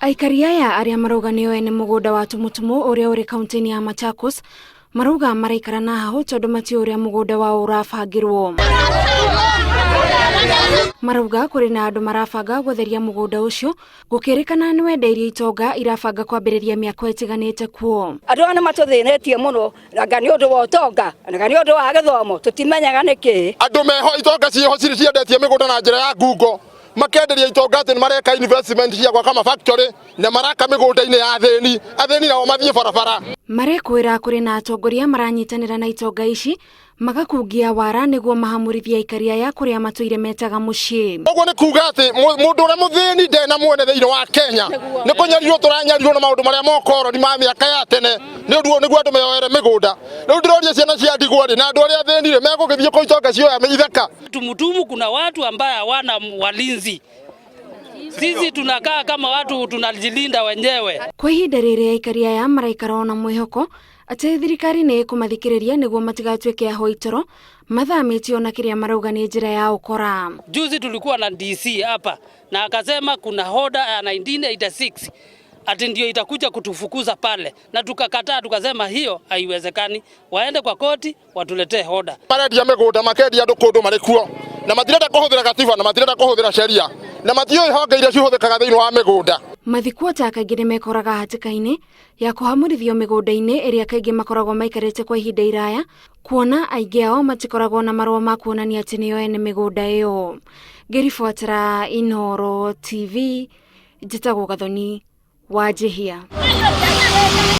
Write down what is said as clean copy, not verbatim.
Aikari aya arĩa marauga nĩo ene mũgũnda wa Tumutumu ũrĩa ũrĩ kaunti-inĩ ya Machakos marauga maraikara na hahũ tondũ matiũĩ ũrĩa mũgũnda wao ũrabangĩrwo. Marauga kũrĩ na andũ marabanga gũtheria mũgũnda ũcio gũkĩrĩkana nĩ wendeirio itonga irabanga kwambĩrĩria mĩako ĩtiganĩte kuo. Andũ aya nĩ matũthĩnĩtie mũno, anga nĩ ũndũ wa ũtonga, anga nĩ ũndũ wa gĩthomo, tũtimenyaga nĩkĩ. Andũ meho itonga ciĩho cirĩ ciendetie mĩgũnda na njĩra ya ngungo, makenderia itonga atĩ nĩ mareka investment cia gwaka ma factory na maraka mĩgũnda-inĩ ya athĩni, athĩni nao mathiĩ barabara. Marekwĩra kũrĩ na atongoria maranyitanĩra na itonga ici magakungia wara nĩguo mahamũrithie aikari aya kũrĩa matũire metaga mũciĩ. Ũguo nĩ kuga atĩ mũndũ ũrĩa mũthĩni ndarĩ na mwene thĩinĩ wa Kenya. Nĩ kũnyarirwo tũranyarirwo na maũndũ marĩa mokoroni ma mĩaka ya tene nĩ ũndũ nĩguo andũ meyoere mĩgũnda. Rĩu ndĩroria ciana cia ndigwa rĩ na andũ arĩa athĩni rĩ megũgĩthiĩ kũ itonga cioya itheka. Tumutumu kuna watu ambaye hawana walinzi. Sisi tunakaa kama watu tunajilinda wenyewe. Kwa ihinda rĩrĩ aikari aya maraikara ona mwĩhoko atĩ thirikari nĩ ĩkũmathikĩrĩria nĩguo matigatuĩke ahoi toro mathamĩtio na kĩrĩa marauga nĩ njĩra ya ũkora. Juzi tulikuwa na DC hapa na akasema kuna order ya 1986 ati ndio itakuja kutufukuza pale, na tukakataa, tukasema hiyo haiwezekani, waende kwa koti watuletee order. Marendia mĩgũnda makendia andũ kũndũ marĩ kuo na matirenda kũhũthĩra gatiba na matirenda kũhũthĩra sheria na matiũĩ honge iria cihũthĩkaga thĩinĩ wa mĩgũnda. Mathikuota kaingĩ nĩ mekoraga hatĩka-inĩ ya kũhamũrithio mĩgũnda-inĩ ĩrĩa kaingĩ makoragwo maikarĩte kwa ihinda iraya kuona aingĩ ao matikoragwo na marũa ma kuonania atĩ nĩo ene mĩgũnda ĩyo. Ngĩribotera Inooro TV, njĩtagwo Gathoni Wanjihia.